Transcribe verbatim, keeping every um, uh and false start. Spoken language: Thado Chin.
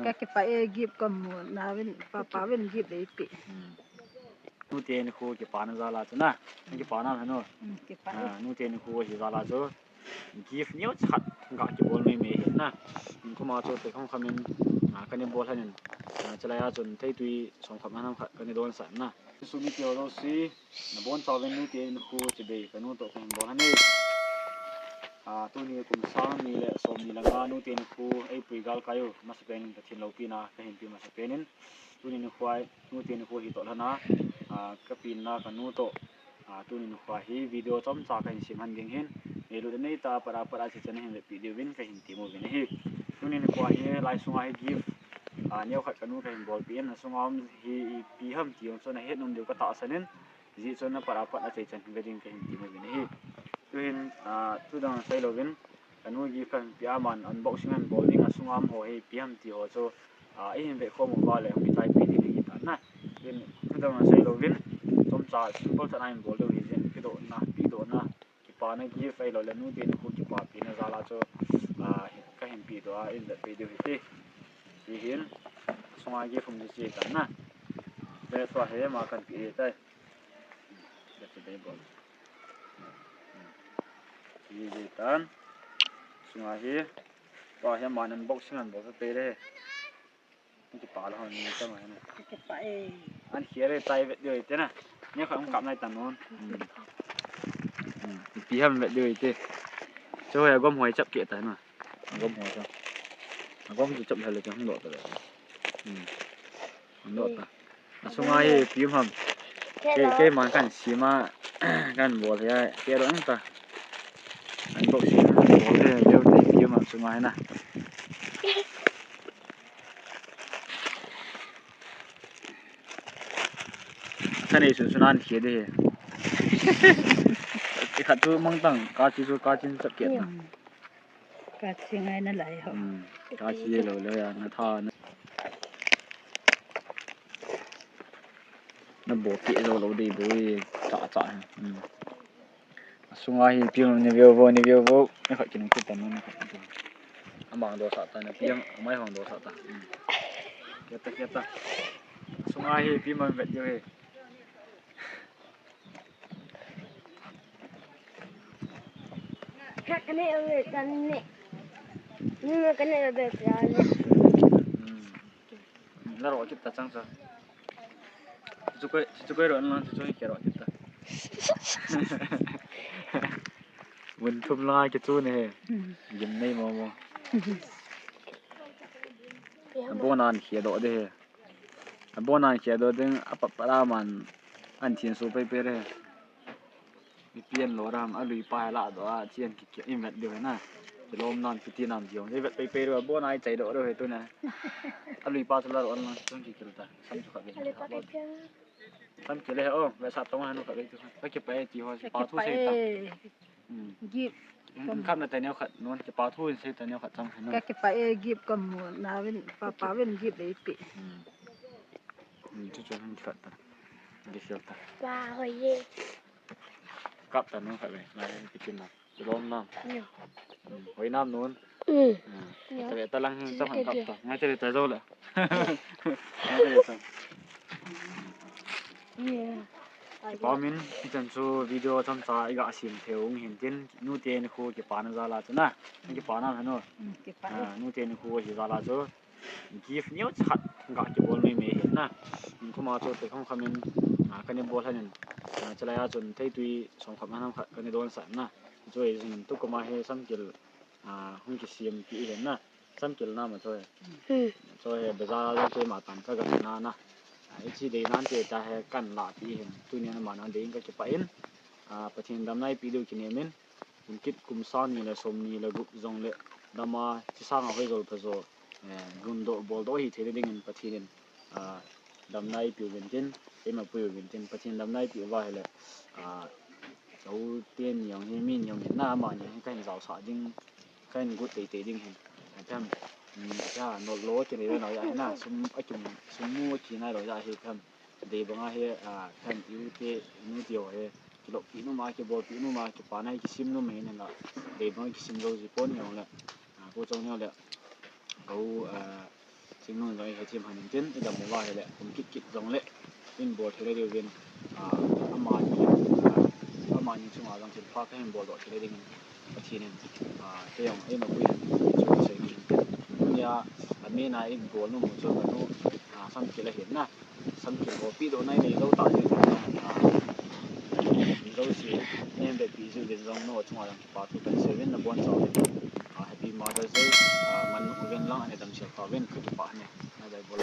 Ka kipah e, gift kamu nauvin, papa vin gift eipeh. Hmm. Nute nikho kipana jal a chu na. Kipana hanu. Hmm, kipah e. Ah, nute nikho hi jal a chu. Gift neo khat ga kibol mai mai hi na. Kum a chu te kham kham in, ah, kana bol lhon in. Ah, chulai a chun theitui som khat nam khat kana don sah na. Sumi teo lo si. Nabonchauvin nute nikho chibai kanu toh kahin bol lhon e. Ah, tuni kum sang ni le som ni le nga nute nikho eipui galkai u, masapen in Pathen loupina kahin pe masapen in. Tuni nikho a, nute nikho hi toh lhon a, ah, kapenna kanu toh, ah, tuni nikho a hi video chomcha kahin sem lhon ding ahin. Neilut neitah a pat a pat a chechan nahin vetpeh diuvin kahin tem uvin ahi. Tuni nikho a hi lai sunga hi gift, ah, neo khat kanu kahin bolpeh in, asunga um hi ipi ham ti jong chu nahet nom diu katahsan in. Hijeh chun apat apat a chechan ve ding kahin tem uvin ahi. Tuhin, ah, thudang sei louvin, kanu gift kahin pe a, aman unboxing ahin bol ding, asunga um ho hi ipi ham ti ho chu, ah, ihin vetkhom uva le hung kichaipi ding ahi tan na. Tuhin, thudang sei louvin, chomcha simple chan a hin bol diu ahi jeh in, pedohna, pedohna, kipana gift ahilou le nute nikho kipapina jal a chu, ah, kahin pedoh a, ihin vetpi diu hite. Hihin, sunga gift um chu hiche tan na. Ve tua hi ama kahin pe tai. Ve chu dei bol. Hiche tan. Sunga hi. Tua hi aman unboxing ahin bol peh le. Kipah lhon ni ta mai na. Kipah e. An khia le tai vet diu hite na. Neo khat um kap nai tan non. Hmm. Hmm. Ipi ham vet diu hite. Chu hoi agom hoi chap keh ta na. Agom hoi chu. Agom chu chap lheh le chu hung doh ta le. Hmm. Hung doh ta. Asunga hi ipi um ham. Kei, keiman kahin sem a, kahin bol hi a, kei doh ta. Unboxing kahin bol hi, leu te ipi um ham sunga hi na. Kanei sun sun a an khia ding ahi. Khat chu mang tang, kachi chu kachi chap keh ta. Kachi ngai nalai ho. Hmm, kachi lou lou a, na tha na. Na bol keh jou lou ding bou, cha cha. Hmm. Asunga hi ipi um, nei veu vo, nei veu vo. Nei khat kinung kit tan na, nei khat kinung. Amang doh sah ta, na piang, amai hong doh sah ta. Hmm. Keta, keta. Asunga hi ipi um vet diu ahi. Khat kanei ave tan ne. Ni ma kanei ave tan ne. Hmm. Hmm. Na ro kit ta chang cha. Chu koi, chu koi ro an lang, chu koi ke ro kit ta. Mun thum la ke chu ne. Gim nei mo mo. Abon an khia doh ding ahi. Abon an khia doh ding, apat pat a man an thin su pei pei ding ahi. Mipi an lo ram, alui pa la doh a, chian ki ki, in vet diu ahi na. Kilom nan, kiti nan diu. Ni vet pei pei diu, abon a i chai doh diu ahi tu na. Alui pa chu la doh an lang, chun ki kil ta. Sam chu kha ve. Sam kile o, ve sa tong hanu kha ve tu. Ka kipah e ti ho, pa thu sei ta. Hmm. Gift. Hmm, kham na ta neo khat, non kipa thu in sei ta neo khat chang hanu. Ka kipah e, gift kamu nauvin, papa vin gift eipeh. Hmm. Hmm, chu chu han khat ta. Di sial ta. Pa hoi e. Kap ta neo khat ve, na kitin na. Kilom nam. Hmm, hoi nam non. Hmm. Hmm. Ta ve ta lang hin chang han kap ta. Ngai ta ve ta jo la. Ngai ta ve ta. Kipah min, hichan chu video chomcha i ga sem thei u hin tin, nute nikho kipana jal a chu na. Kipana hanu. Hmm, kipah. Ah, nute nikho hi jal a chu. Gift neo khat ga kibol mai mai hi na. Kum a chu te kham kham in, ah, kana bol lhon in, ah, chulai a chun theitui som khat nam khat kana don sah na. Chu hi jing in tukum a hi samkil, ah, hung kisem pi hi na. Samkil na ma chu hi. Hmm. Chu hi bazar a chu ma tan ka ga na na. Ah, hiche dei nan te ta hi kan la pi hi. Tuni a ma nan dei in ka kipah in. Ah, Pathen damna eipeh diu kinem in. Kum kit kum sang ni le som ni le gup jong le dam a, hiche sang a hoi jol pha jo, eh, rundoh boldoh hi thei ding in Pathen in, ah, damna eipeh uvin tin, eima pui uvin tin, Pathen damna eipeh uva ahile, ah, ka u te ni jong hi, mi ni jong hi na, ama ni jong hi kahin jaosah ding, kahin got teitei ding hin. Aphem, um, aphem, nol lo kei nei lo jeh a hi na, sum akim, sum mu akina lo jeh a hi aphem. Dei banga hi, ah, aphem, i u te, i nu te ho hi, kilop pi nom a, kibol pi nom a, kipana hi kisem nom ahi na la. Dei banga kisem jou ji pon jong le, ah, ko chong jong le, ka u, ah, Tingnu jong ihethem hon intin, idam uva ahile kum kit kit jongle in bol thei le diuvin, ah, amani, ah, amani chunga jong thilpha kahin boldoh thei le dingin Pathen in, ah, kei jong eina pui hen ti chu kasei nom intin. Tunia, ah, amena in bol nom u chu kanu, ah, Samkil ahin na. Samkil ho pidohna inei jou tah jeh in, ah, jouse, in vetpi jiuvin jong nao chunga jong kipa thu kahin sei uvin, nabonchauvin, ah, Happy Mother's Day, ah, man uvin lang, ana damsel tauvin, kakipah e, nadei bol.